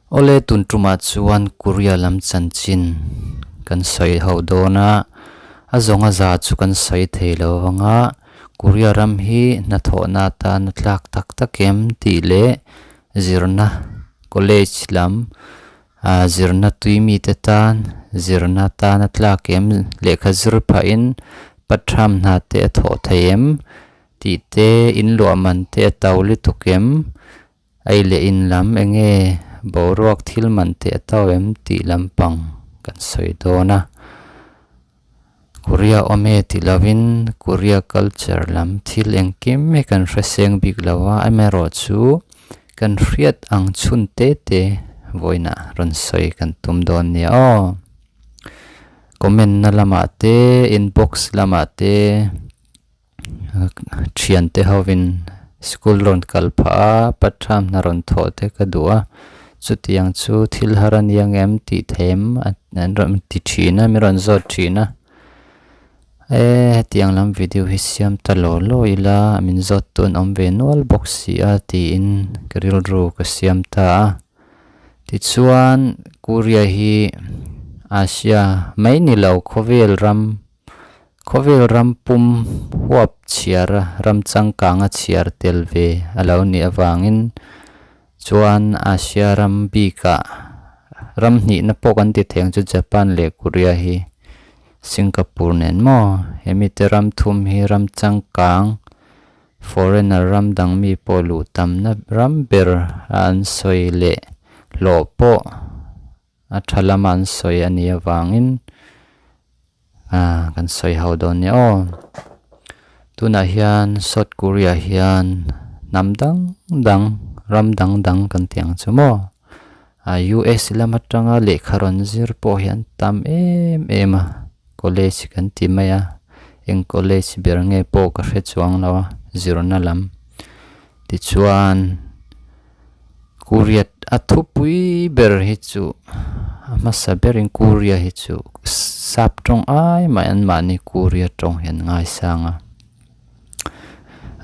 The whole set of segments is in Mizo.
Awle tun tumah chuan Korea lam chanchin kan sawi ho dawn a, a zawnga za chu kan sawi thei lo vang a, Korea ram hi hnathawhna atana tlak tak tak em tih leh zirna college lam ah zirna tui mite tan zirna atana tlak em lehkha zir phahin patham hna te a thawh thei em tih te inluah man te a to lutuk em. Ei leh in lam eng nge boruak thil man teh a to em tih lampang kan sawi dawn a. Korea awm e ti lovin Korea culture lam thil engkim hi kan hre seng bik lo a, amaherawhchu kan hriat ang chhun te te vawiinah rawn sawi kan tum dawn nia aw. Comment na lamah te inbox lamah te. Thiante hovin school rawn kal phah a patham hna rawn thawh te ka duh a chutiang chu thil har a nia ngem tih them an rawn ti thin a min rawn zawt thin a e hetiang lam video hi siam ta law law ila min zawt tu an awm ve nual bawk si a tiin ka rilru ka siam ta a tichuan Korea hi Asia mai ni lo khawvel ram. Khawvel ram pum huap chhiar a, ram changkanga chhiar tel ve a lo nih avangin chuan Asia ram bikah ram hnihna pawh kan ti thei ang chu Japan leh Korea hi Singapore nen maw hemi te ram thum hi ram changkang foreigner ram dang mi pawh luh tamna ram ber a an sawi leh hlawh pawh A tha lama an sawi a nih avangin ah kan sawi ho dawn nia aw. Tunah hian South Korea hian hnam dang dang ram dang dang kan tih ang chu maw ah US lam atanga lehkha rawn zir pawh hi an tam em em a college kan ti mai a eng college ber nge pawh ka hre chuang lo a zirna lam tichuan. Korea a thupui ber hi chu a hmasa berin Korea hi chu sap tawng ai mai an mahni Korea tawng hi an ngaisang a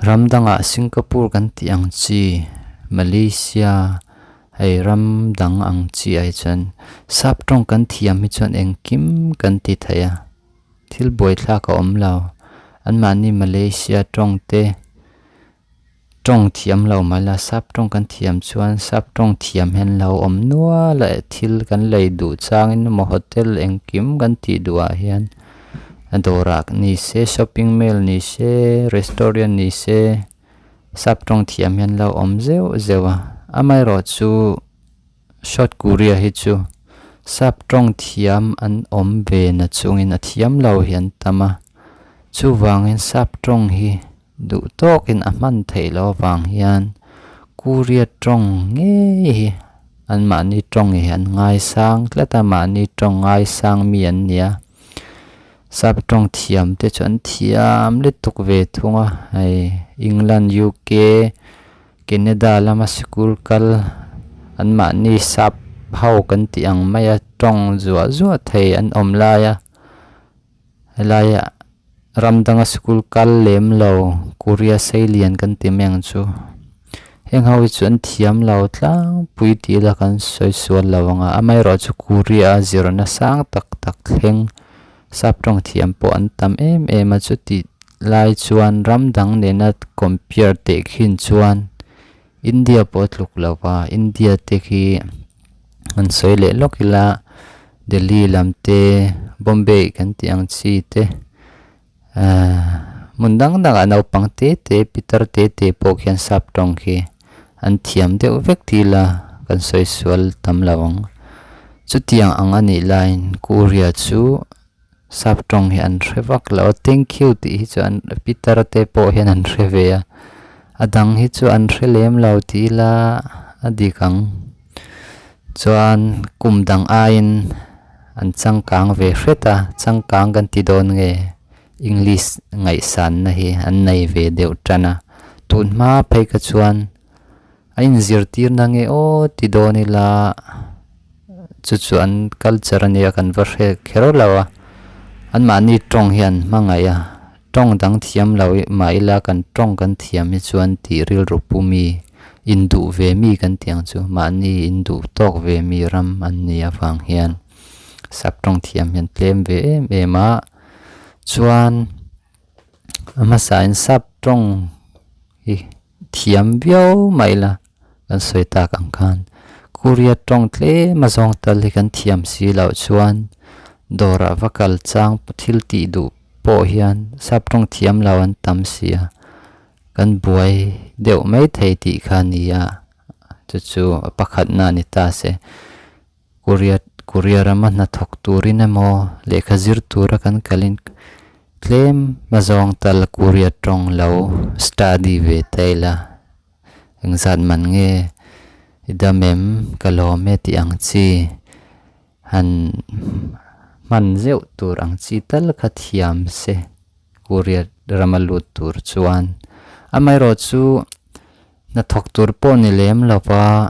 ram dangah Singapore kan tih ang chi Malaysia hei ram dang ang chi ah hi chuan sap tawng kan thiam hi chuan engkim kan ti thei a thil buaithlak a awm lo an mahni Malaysia tawng te. Tawng thiam lo mai la, sap tawng kan thiam chuan sap tawng thiam hian lo awm nual a, thil kan lei duh changin emaw hotel engkim kan tih duh ah hian a dawrah ni se shopping mall ni se restaurant ni se sap tawng thiam hian lo awm zeuh zeuh a, amaherawhchu South Korea hi chu sap tawng thiam an awm ve na chungin a thiam lo hi an tam a, chuvangin sap tawng hi. Duh tawkin a hman theih loh avang hian Korea tawng ngei hi anmahni tawng hi an ngaisang tlat a, mahni tawng ngaisang mi an ni a. Sap tawng thiam te chu an thiam lutuk ve thung a, hei England, UK, Canada lama sikul kal anmahni sap ho kan tih ang maia tawng zuah zuah thei an awm lai a, helaia. Ram danga school kal lem lo Korea Seilian kan ti mai ang chu. Heng ho hi chu an thiam lo tlangpui tih ila kan sawi sual lo ang a, amaherawh chu Korea a zirna sang tak tak thleng sap tawng thiam pawh an tam em em a chuti lai chuan ram dang nena compare teh khin chuan India pawh a tluk lo va, India te khi an sawi leh lawk ila Delhi lam te Bombay kan tih ang chi te ahh hmun dang dangah naupang te te pitar te te pawh khian sap tawng khi an thiam deuh vek thil a kan sawi sual tam lo ang chutiang ang a nih laiin Korea chu sap tawng hi an hre vak lo a thank you tih hi chu an pitar te pawh hian an hre ve a a dang hi chu an hre lem lo tih ila a dik ang. Chuan kum dang aiin an changkang ve hret a, changkang kan ti dawn nge English ngaihsanna hi an nei ve deuh tan a, tun hma phei kha chuan a inzirtir na nge aw ti dawn ila chu chu an culture a nia kan va hre kher lo a, anmahni tawng hi an hmangaih a, tawng dang thiam lo mah ila kan tawng kan thiam hi chuan tih rilru pu mi. Induh ve mi kan tih ang chu mahni induh tawk ve mi ram an nih avang hian sap tawng thiam hian tlem ve em em a chuan a hmasain sap tawng hi thiam viau mah ila kan sawi tak ang khan Korea tawng tlem a zawng tal hi kan thiam si loh chuan dawrah va kal chang thil tih duh pawh hian sap tawng thiam lo an tam si a. Kan buai deuh mai thei tih kha a ni a, chu chu pakhatna a ni ta se. Korea Korea rama hnathawk turin emaw lehkha zir tura kan kalin tlem a zawng tal Korea tawng lo study ve ta ila engzat man nge i dam em ka lawm e tih ang chi han hman zeuh tur ang chi tal kha thiam se. Korea rama lut tur chuan amaherawh chu hnathawk tur pawh ni lem lo va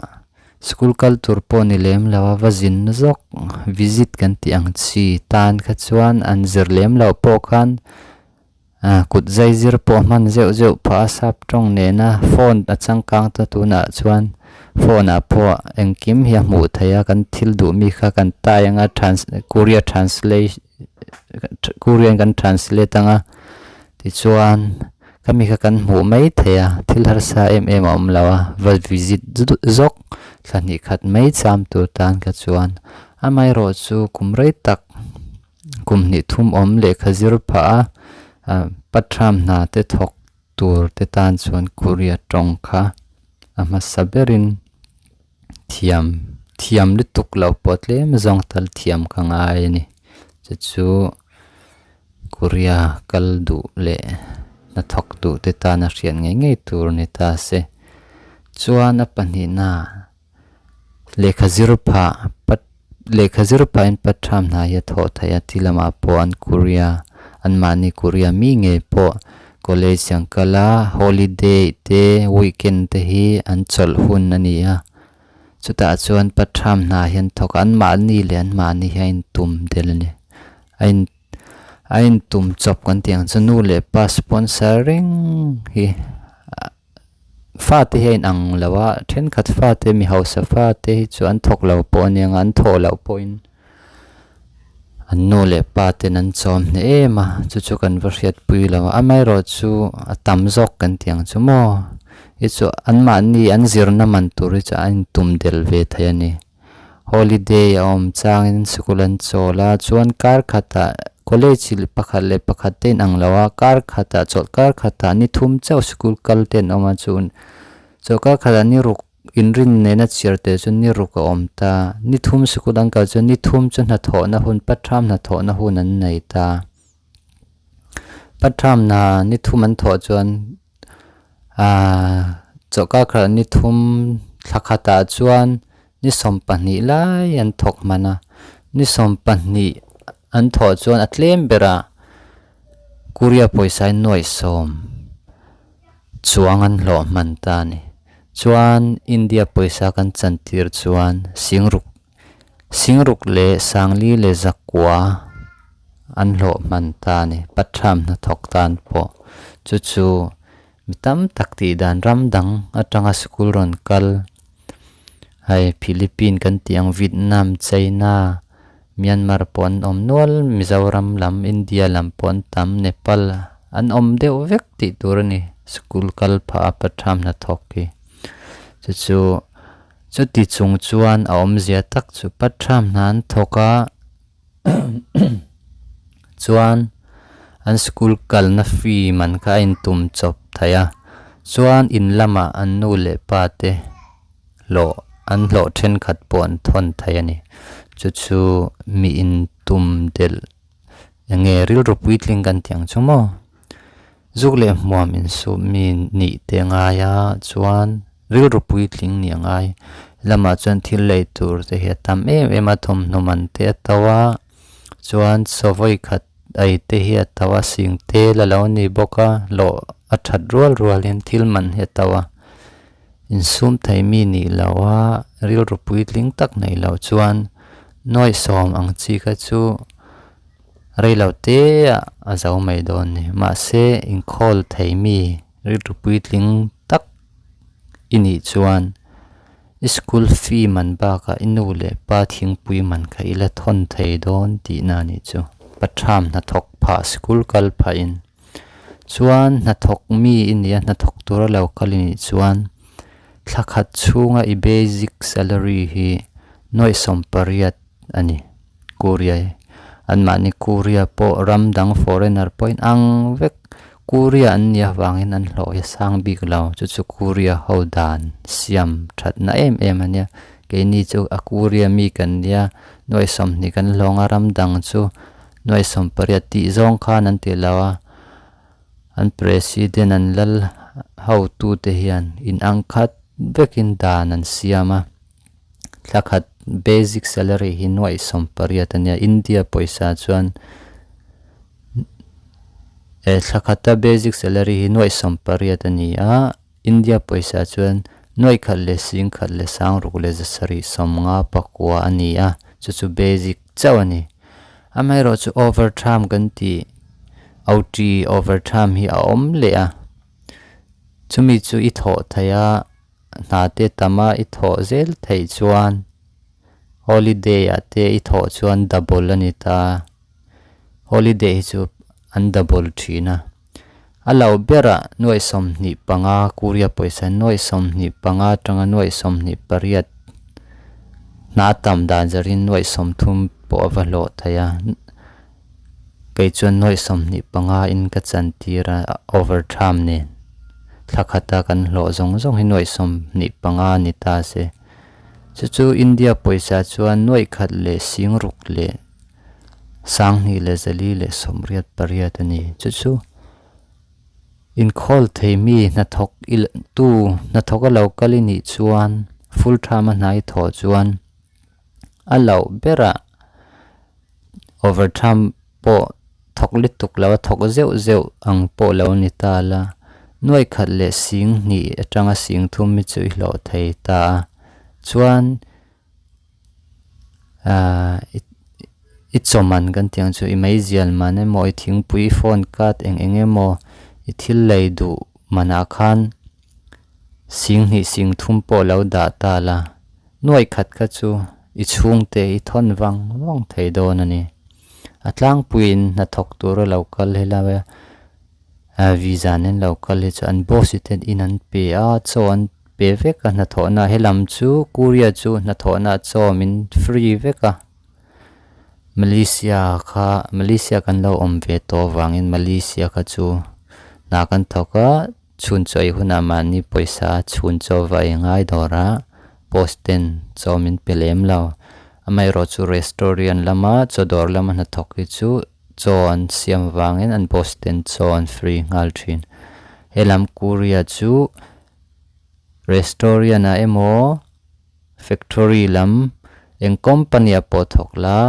school kal tur pawh ni lem lo a va zin zawk visit kan tih ang chi tan kha chuan an zir lem loh pawh khan ah kut zai zir pawh hman zeuh zeuh phah a sap tawng nena phone a changkang ta tunah chuan phone ah pawh engkim hi a hmuh theih a kan thil duh mi kha kan tai anga trans Korea translation. Korean kan translate anga tichuan khami kha kan hmuh mai thei a thil harsa em em a awm lo a va visit zawk thla hnih khat mai cham tur tan kha chuan amaherawh chu kum rei tak kum hnih thum awm lehkha zir phah a ah pathram hna te thawk tur te tan chuan Korea tawng kha a hmasa berin. Thiam thiam lutuk loh pawh tlem zawng tal thiam ka ngai a ni. Chu chu Korea kal duh leh hnathawk duh te tana hriat ngei ngei tur ni ta se. Chuan a pahnihna lehkha zir phah pat lehkha zir phahin Pathram hna hi a thawh theih a ti lamah pawh an Korea anmahni Korea mi ngei pawh College ang kal a holiday te weekend te hi an chawlh hun a ni a chutah chuan Pathram hna hian thawk a anmahni leh anmahni hi a intum tel a ni a in a intum chawp kan tih ang chu nu leh pa sponsor reng hi. Fate hi a inang lo a, thenkhat fate mi hausa fate hi chu an thawk lo pawh a nia an thawh loh pawhin an nu leh pa ten an chawm hneh em a, chu chu kan va hriatpui lo a, amaherawh chu a tam zawk kan tih ang chu maw hi chu anmahni an zirna man tur hi chu an intum del ve thei a ni. Holiday a awm changin sikul an chawl a, chuan kar khatah college pakhat leh pakhat te inang lo a, kar khatah chawlh kar khatah ni thum chauh sikul kal te an awm a, chu chawlh kar khatah ni ruk inrin nena chhiar tel chu ni ruk a awm ta, ni thum sikul an kal chuan ni thum chu hnathawhna hun patham hnathawhna hun an nei ta, patham hna ni thum an thawh chuan. Aaa chawhka khalh ni thum thla khatah chuan ni sawmpahnih lai an thawk hman a ni sawmpahnih an thawh chuan a tlem berah Korea pawisa in nuaih sawm chuang an hlawh hman ta a ni chuan India pawisa kan chantir chuan singruk singruk leh sangli leh zakua an hlawh hman ta a ni Patham hnathawk tan pawh chu chu mi tam tak tih dan ram dang atanga school rawn kal hei Philippine kan tih ang Vietnam China Myanmar pawh an awm nual Mizoram lam India lam pawh an tam Nepal an awm deuh vek tih tur a ni school kal phah a Patham hnathawk hi chu chu. Chuti chung chuan a awmzia tak chu Pathram hna an thawk a, chuan an school kalna fee man kha a intum chawp thei a, chuan in lamah an nu leh pa te hlawh an hlawh thenkhat pawh an thawn thei a ni. Chu chu mi intum delh eng nge rilru puitling kan tih ang chu maw? Zuk leh hmuam insum mi nih te ngai a chuan rilru puitling nih a ngai. Lamah chuan thil lei tur te hi a tam em em a thawmhnaw man te a to a chuan saw vawi khat ei te hi a to a sing tel a lo ni bawk a hlawh a that rual rual hian thil man hi a to a insum thei mi nih loh a rilru puitling tak neih loh chuan nuaih sawm ang chi kha chu. Reilo te ah a zo mai dawn ni. Mahse, inkhawl thei mi rilru puitling tak i nih chuan i school fee man bakah i nu leh pa thingpui man kha i la thawn thei dawn tihna a nih chu. Patham hnathawk phah school kal phahin chuan hnathawk mi i nia hnathawk tura lo kal i nih chuan thla khat chhunga i basic salary hi nuaih sawmpariat a ni. Korea hi anmahni Korea pawh ram dang foreigner pawhin ang vek Korea an nih avangin an hlawh hi a sang bik lo chu chu Korea ho dan siam thatna em em a nia keini chu a Korea mi kan nia nuaih sawmhnih kan hlawng a ram dang chu nuaih sawmpariat tih zawng khan an ti lo a an president an lal hotute hian inang khat vekin dan an siam a. Thla khat basic salary hi nuaih 80 a nia, India pawisa chuan eh thla khata basic salary hi nuaih 80 a ni a, India pawisa chuan nuaih khat leh sing khat leh sang ruk leh zasarih 50 pakua a ni a, chu chu basic chauh a ni. Amaherawhchu overtime kan tih OT overtime hi a awm leh a, chumi chu i thawh theih a. Hna te tama i thawh zel theih chuan holiday ah te i thawh chuan double a ni ta. Holiday hi chu an double thin a. A lo berah nuaih 25 Korea pawisa nuaih 25 atanga nuaih 28 hna tam dan zarin nuaih 30 pawh a va hlawh thei a. Kei chuan nuaih 25 in ka chantir a overtime nen thla khata kan hlawh zawng zawng hi nuaih 25 ni ta se. Chu chu India pawisa chuan nuaih khat leh sing ruk leh sanghnih leh zali leh 88 a ni. Chu chu inkhawl thei mi hnathawk i tu hnathawk a lo kal i nih chuan full time a hnai thawh chuan a loh berah overtime pawh thawk lutuk lo a thawk zeuh zeuh ang pawh lo ni ta la nuaih khat leh sing hnih atanga sing thum hi chu i hlawh thei ta a chuan ahh i chaw man kan tih ang chu i meizial man emaw i thingpui phone card eng eng emaw i thil lei duh manah khan sing hnih sing thum pawh lo dah ta la. Nuaih khat kha chu i chhungte i thawn vang vang thei dawn a ni. A tlangpuiin hnathawk tura lo kal hi lo e, visa nen lo kal hi chu an boss i ten in an pe a, chaw an pe vek a hnathawhna helam chu Korea chu hnathawhna chaw min free vek a. Malaysia kha Malaysia kan lo awm ve tawh avangin Malaysia kha chu hna kan thawk a. Chhun chaw ei hunah mahni pawisa chhun chaw va ei ngai dawr a, post ten chaw min pe lem lo. Amaherawh chu restaurant lama chaw dawr lama hnathawk hi chu chaw an siam vangin an boss ten chaw an free nghal thin. Helam Korea chu restaurant ah emaw factory lam eng company ah pawh thawk la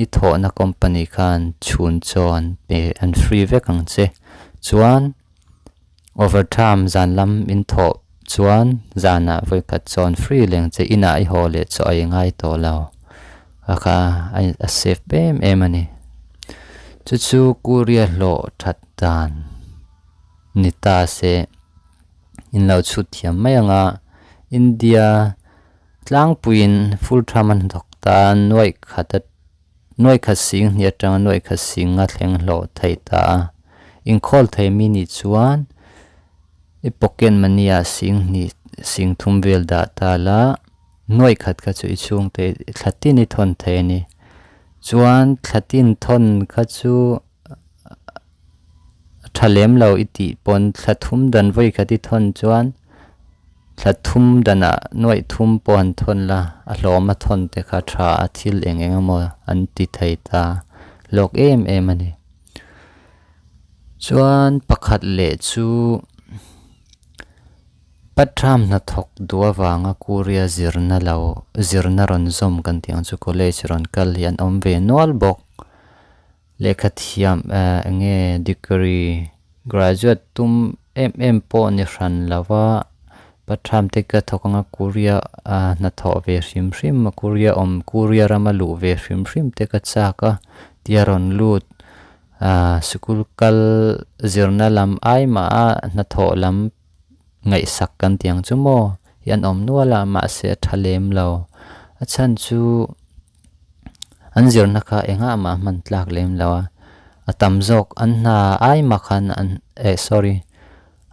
i thawhna company khan chhun chaw an pe an free vek ang che. Chuan. Overtime zan lam in thawh chuan zanah vawikhat chawn free leng che inah i haw leh chaw ei ngai tawh lo a kha a safe em em a ni. Chu chu Korea hlawh that dan ni ta se in lo chhut thiam mai ang a, India tlangpuiin full time an thawk ta nuaih khat a. Nuaih khat sing hnih atanga nuaih khat sing a thleng hlawh theih ta a. Inkhawl thei mi nih chuan i pocket money ah sing hnih sing thum vel dah ta la, nuaih khat kha chu i chhungte thla tin i thawn thei a ni. Chuan thla tin thawn kha chu A tha lem lo i tih pawn thla thum dan vawi khat i thawn chuan thla thum danah nuaih thum pawh an thawn la, a hlawm a thawn te kha tha a thil eng eng emaw an ti thei ta lawk em em a ni. Chuan pakhat leh chu Patram hnathawk duh avanga Korea zirna lo zirna rawn zawm kan tih ang chu college rawn kal hi an awm ve nual bawk. Lehkha thiam eh eng nge degree graduate tum em em pawh ni hran lo va, Patham te ka thawk anga Korea ah hnathawh ve hrim hrim a Korea awm Korea rama luh ve hrim hrim te ka chak a tia rawn lut ah sikul kal zirna lam ai mah a hnathawh lam. ngaihsak kan tih ang chu maw hi an awm nual a mahse a tha lem lo a chhan chu an zirna kha engah mah hman tlak lem lo a a tam zawk an hna ai mah khan an eh sorry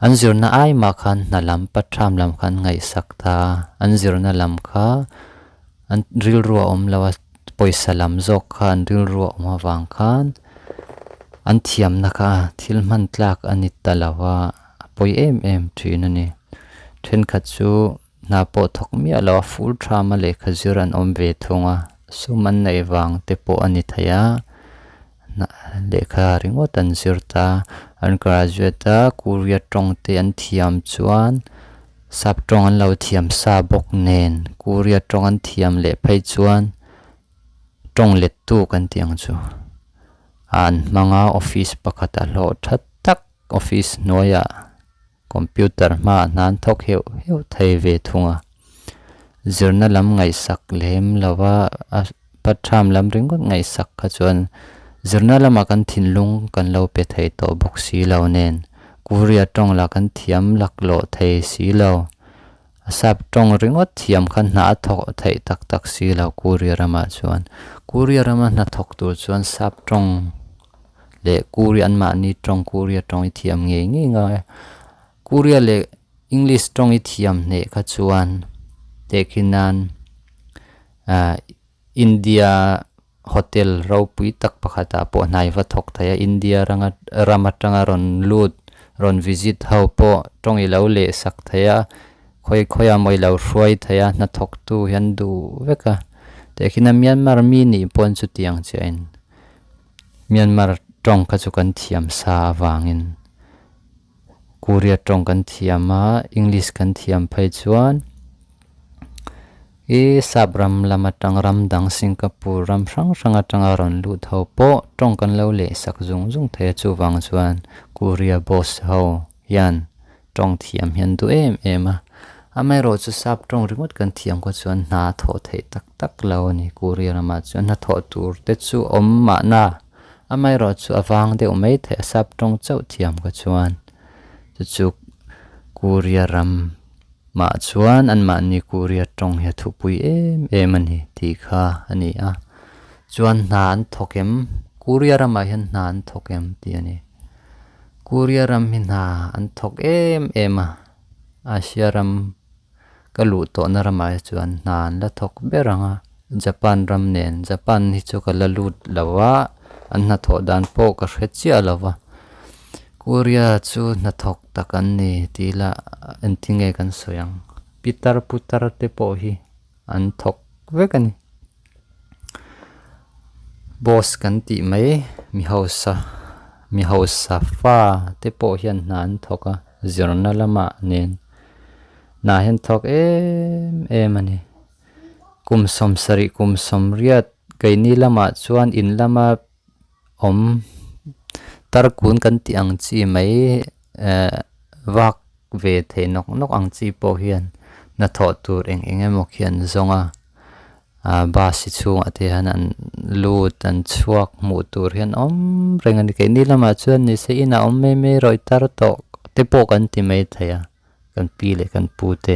an zirna ai mah khan hna lam patham lam kha an ngaihsak ta a an zirna lam kha an rilru a awm lo a pawisa lam zawk kha an rilru a awm avang khan an thiamna kha thil hman tlak a ni ta lo a a pawi em em thin a ni thenkhat chu hna pawh thawk miah lo a full tham a lehkha zir an awm ve thung a sum an neih vang te pawh a ni thei a lehkha ringawt an zir ta an graduate a Korea tawng te an thiam chuan sap tawng an lo thiam sa bawk nen Korea tawng an thiam leh phei chuan tawng let tu kan tih ang chu an hmang a office pakhat a hlawh tha tak office hnuaiah. Computer hmaah hnan thawk heuh heuh thei ve thung a, zirna lam ngaihsak lem lova a patham lam ringawt ngaihsak kha chuan zirna lamah kan thinlung kan lo pe thei tawh bawk si lo nen Korea tawng lah kan thiam laklawh thei si lo, a sap tawng ringawt thiam kha hna a thawk theih tak tak si lo Korea ramah chuan. Korea rama hna thawk tur chuan sap tawng. leh Korea anmahni tawng Korea tawng i thiam ngei ngei ngai a Korea leh English tawng i thiam hneh kha chuan tehkhin nan ah India hotel ropui tak pakhatah pawh hnai va thawk thei a India ranga ram atanga rawn lut rawn visit ho pawh tawng i lo leh sak thei a khawi khawi a maw i lo hruai thei a hnathawk tu hian duh vek a tehkhin a Myanmar mi nih pawh chutiang chiah in. Myanmar tawng kha chu kan thiam sa avangin Korea tawng kan thiam a, English kan thiam phei chuan i sap ram lam atang ram dang Singapore ram hrang hrang atanga rawn lut ho pawh tawng kan lo leh sak zung zung thei a chuvang chuan Korea boss ho hian tawng thiam hian duh em em a, amaherawhchu sap tawng ringawt kan thiam kha chuan hna a thawh theih tak tak lo a ni Korea ramah chuan hna thawh tur te chu awm mahna amaherawhchu a vang deuh mai theih a sap tawng chauh thiam kha chuan chu chu Korea ram mah chuan anmahni Korea tawng hi a thupui em em a ni tih kha a ni a chuan hna an thawk em Korea ramah hian hna an thawk em tih a ni. Korea ram hi hna an thawk em em a, Asia ram ka luh tawhna ramah hi chuan hna an la thawk ber ang a, Japan ram nen Japan hi chu ka la lut lo a, an hnathawh dan pawh ka hre chiah lo va, Korea chu hnathawk tak an ni tih ila engtin nge kan sawi ang, pitar putar te pawh hi an thawk vek a ni. Boss kan tih mai mi hausa mi hausa fa te pawh hian hna an thawk a zirna lamah nen hna hi an thawk em em a ni kum sawmsarih kum sawmriat keini lamah chuan in lama awm tarkun kan tih ang chi mai eh vak ve thei nawk nawk ang chi pawh hian hnathawh tur eng eng emaw khi an zawng a. Ah bus hi chhungah te hian an lut an chhuak hmuh tur hian awm reng a ni keini lamah chuan ni se inah awm mai mai rawih tar tawh te pawh kan ti mai thei a kan pi leh kan pu te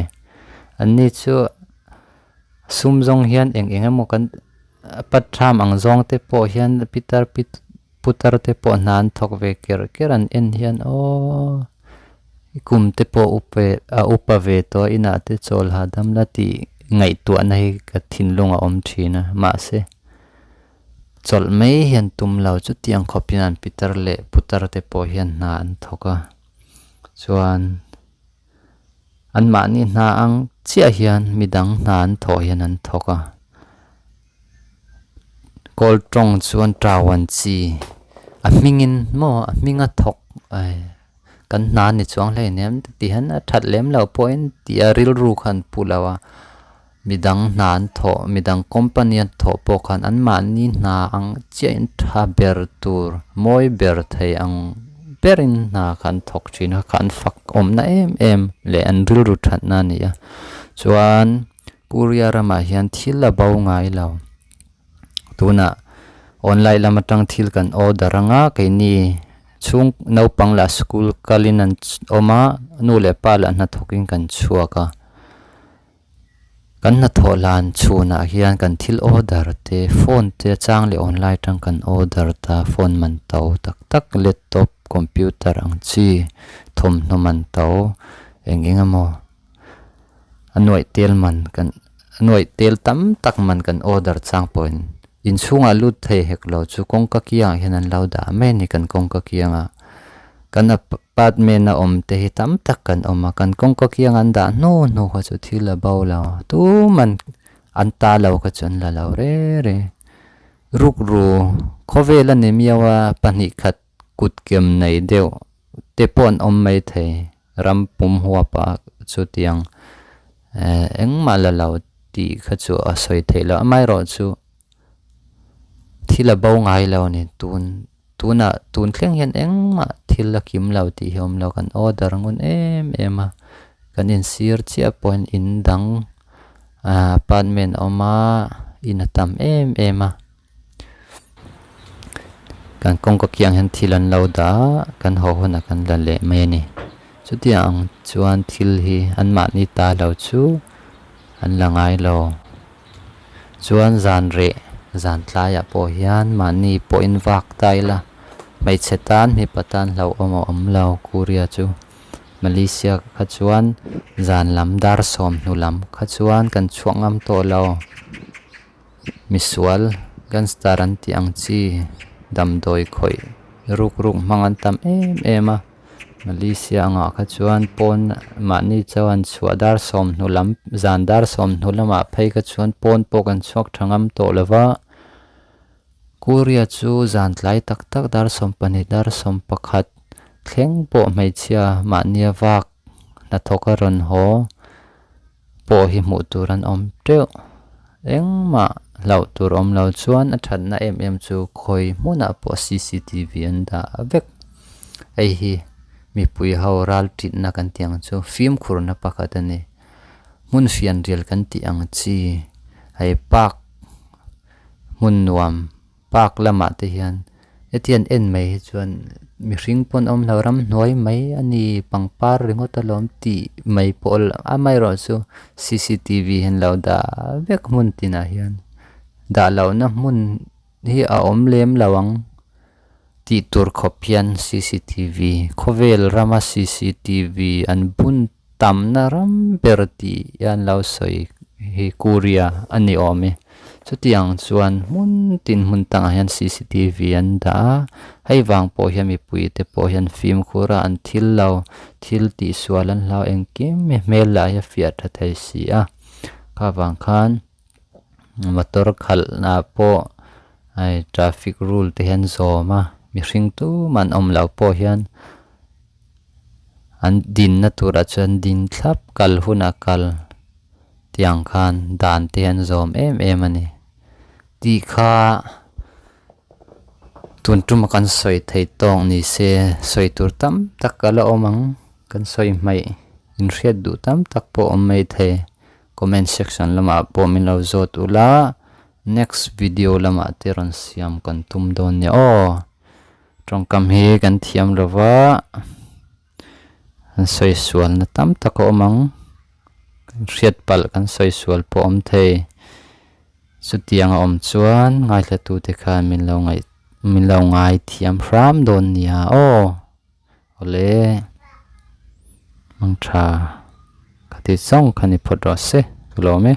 an ni chu sum zawng hian eng eng emaw kan patham ang zawng te pawh hian pitar putar te pawh hna an thawk ve ker ker an en hian aww i kum te pawh upa a upa ve tawh a inah te chawl hahdam la tih ngaihtuahna hi ka thinlung a awm thin a mahse chawlh mai hian tum lo chutiang khawp hian an pitar leh putar te pawh hian hna an thawk a chuan anmahni hna ang chiah hian midang hna an thawh hian an thawk a. Kawl tawng chuan tau an chi a hmingin maw a hminga thawk ai kan hna ni chuang hlei nem ti hian a that lem loh pawhin tih a rilru kha an pu lo a midang hna an thawh midang company an thawh pawh khan anmahni hna ang chiahin tha ber tur mawi ber thei ang berin hna kha an thawk thin a kha an fak awmna em em leh an rilru thatna a ni a chuan. Korea ramah hian thil a bo ngai lo. Tunah online lam atang thil kan order anga keini. Chhung naupang lah school kalin an awm a, nu leh pa lah hnathawkin kan chhuak a. Kan hnathawh hlan chhunah hian kan thil order te phone te chang leh online atang kan order ta phone man to tak tak laptop computer ang chi thawmhnaw man to eng eng emaw a nuaih tel man kan a nuaih tel tam tak man kan order chang pawhin inchhungah lut thei hek lo chu kawngka kiangah hian an lo dah mai a ni kan kawngka kiangah kan Apartment a awm te hi tam tak kan awm a, kan kawngka kiang an dah hnu hnu kha chu thil a bo lo, tuman an ta lo kha chu an la lo re re. Rukru khawvel a ni miau a, pahnih khat kut kem nei deuh te pawh an awm mai thei, ram pum huap a chutiang eh engmah la lo tih kha chu a sawi theih loh, amaherawhchu thil a bo ngai lo a ni tun. Tunah tun thleng hian engmah thil a kim lo tih hi a awm lo, kan order ngun em em a, kan insir chiah pawhin in dang ah apartment a awm a, in a tam em em a, kan kawngka kiang hian thil an lo dah a, kan haw hunah kan la leh mai a ni. Chutiang ang chuan thil hi anmahni ta lo chu an la ngai lo. Chuan zan reh zan tlaiah pawh hian mahni pawhin vak ta ila, hmeichhe tan mipa tan hlauhawm a awm lo Korea chu. Malaysia kha chuan zan lam dar sawm hnu lam kha chuan kan chhuak ngam tawh lo. Misual gangster an tih ang chi damdawi khawih ruk ruk hmang an tam em em a. Malaysia angah kha chuan pawn mahni chuan chhuah dar sawmhnu lam zan dar sawmhnu lamah phei kha chuan pawn pawh kan chhuak tha ngam tawh lo va, Korea chu zan tlai tak tak dar 12 dar 11 thleng pawh hmeichhia mahnia vak hnathawk a rawn haw pawh hi hmuh tur an awm teuh. Engmah hlauh tur awm lo chuan a thatna em em chu khawi hmunah pawh cctv an dah vek. Hei hi mipui ho ral titna kan tih ang chu fimkhurna pakhat a ni. Hmun fianrial kan tih ang chi hei park hmun nuam park lamah te hian hetiang en mai hi chuan mihring pawn awm lo ramhnuai mai a ni pangpar ringawt alawm tih mai pawh amaherawh chu cctv hian lo dah vek hmun tinah hian dah lohna hmun hi a awm lem lo ang tih tur khawp hian cctv khawvel rama cctv an bun tamna ram ber tih hian lo sawi hi Korea a ni awm e. Chutiang chuan hmun tin hmun tangah hian cctv an dah a, hei vang pawh hian mipui te pawh hian fimkhur a an thil lo thil tihsual an hlau engkim mai hmel lah hi a fiah tha thei si a, kha vang khan motor khalhna pawh hei traffic rule te hian zawm a mihring tumah an awm loh pawh hian an dinna turah chuan ding thlap kal hunah kal tiang khan dan te hian zawm em em a ni tih kha tun tuma kan sawi thei tawk ni se sawi tur tam tak a la awm ang kan sawi hmaih inhriat duh tam tak pawh awm mai thei. Comment section lamah pawh min lo zawt ula, next video lamah te rawn siam kan tum dawn nia aw. Tawngkam hi kan thiam lo va, kan sawi sualna tam tak a awm ang, kan hriat palh kan sawi sual pawh awm thei. Chutiang a awm chuan ngaithlatute khan min lo ngaih min lo ngaithiam hram dawn nia aw. Awle mang tha ka ti zawng kha ni phawt rawh se ka lawm e.